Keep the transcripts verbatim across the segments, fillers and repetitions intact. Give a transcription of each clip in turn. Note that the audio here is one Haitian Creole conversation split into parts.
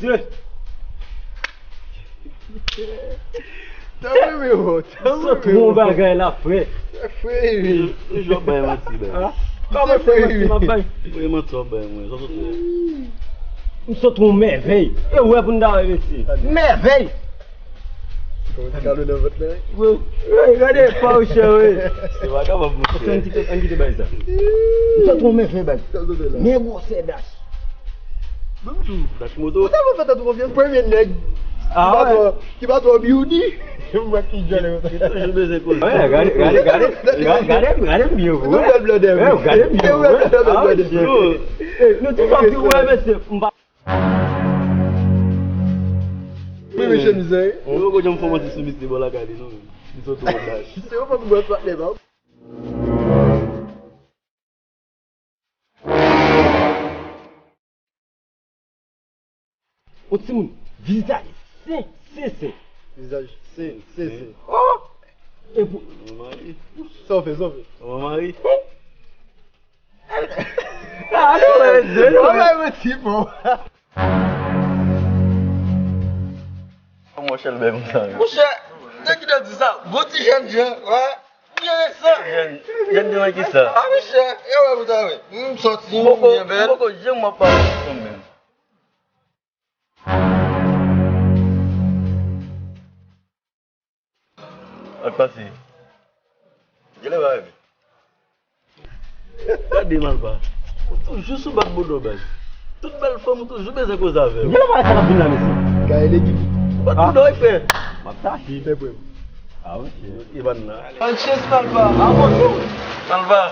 Mesye. Tanpri, wi, tanpri. Sot yon bagay la, frè. Frè, wi. Ou jwe bay manti, bay. Kòman se manti m ap bay? Wi, manti w ap bay mwen. Sa sot wè. M sot yon mèvèy. E wè pou n ta wè, mesye. Mèvèy! Kòman ti kado nan vant la? Wi. Wi, gade pa w chè, wi. Se pa kapab, monchè. Ann kite, ann kite bay sa. M sot yon mèvèy, bay. Sa sot la. Men gwosè Dash. Menm tou. Dash moto. Ou tèlman fè tèt ou konfyans. Premye nèg ki pa twò, ki pa twò beauty. M wè ki jwè. Li toujou bezwen koze. Wè, gade, gade, gade, gade, gade m byen, vre. Nou bèl blòdè, wi. Gade m byen, vre. Nou tout ap di, wè, mesye, m pa. Premye chemiz, wi. Mwen poko janm fè manti sou misye bò lakay li, non. Li sot yon Dash. Se yon fòk bòs patnè, pa. Yon timoun, vizaj sen, sen, sen. Vizaj sen, sen, sen. Oh! E pou... Mwen mari. Sa w fè, sa w fè? Mwen mari. Ah, non, men, non, men, ti bon. Kòman w chèlbè konsa, wi? Monchè, nèg ki te di sa, gwo ti jènjan, wè. Byen resan. Jèn, jèn de mwen ki sa? A, monchè, e wè pou ta wè. M sòti, m byen bèl. M poko janm ap pale sou menm. Ak pase. Genlè pa vre. Gade Malva. Ou toujou sou bak bodo baz. Tout bèl fanm ou toujou bezwen koze avè yo. Genlè pa sa k ap vin la, mesye. Gaye legim. Ou pa tou dòy, frè. M ap tache. Fè prèv. Ah, ok. E bann nan. Bòn chans, Malva. Ah, bonjou. Malva.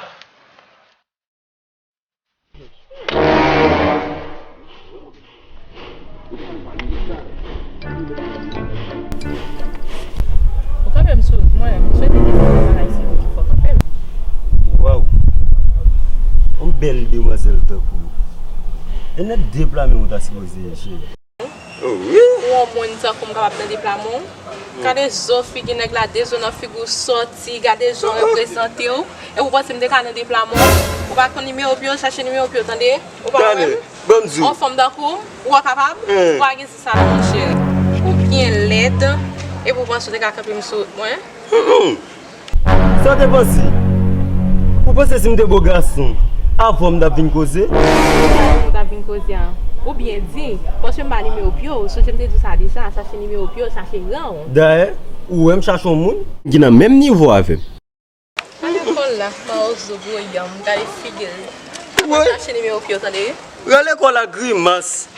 Ou kanpe m sou wout mwen, m swete gen yon bagay serye ki fè w kanpe m. Waw! Yon bèl demwazèl tankou w. E nan de pla men w ta sipoze ye, cheri. Ou wè yon moun tankou m kapab nan de pla men w? Gade zo figi nèg la, de zo nan figi w sòti, gade jan w reprezante w. Epi w panse m te ka nan de pla men w? Ou pa konn nimewo pye w, chache nimewo pye w, tande? Ou pa wè m? Ban m di w. Yon fanm tankou w, ou pa kapab? Ou pa gen ti sa non, monchè. Ou byen lèd, epi w panse w te ka kanpe m sou wout mwen? Sa w te panse? Ou panse si m te bo gason, avè w m t ap vin koze? Ou t ap vin koze a. Ou byen di, paske m pa nimewo pye w, sonje m te di w sa deja, chache nimewo pye w, chache ran w. Dayè, ou wè m chache yon moun ki nan menm nivo avè m. Gade kò l la, mawozo gwo yanm, gade figi l. Chache nimewo pye w, tande? Rale kò la grimas.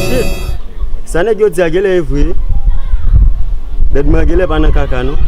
Shit! Sa nèg yo di a genlè e vre. Dèdman genlè pa nan kaka non.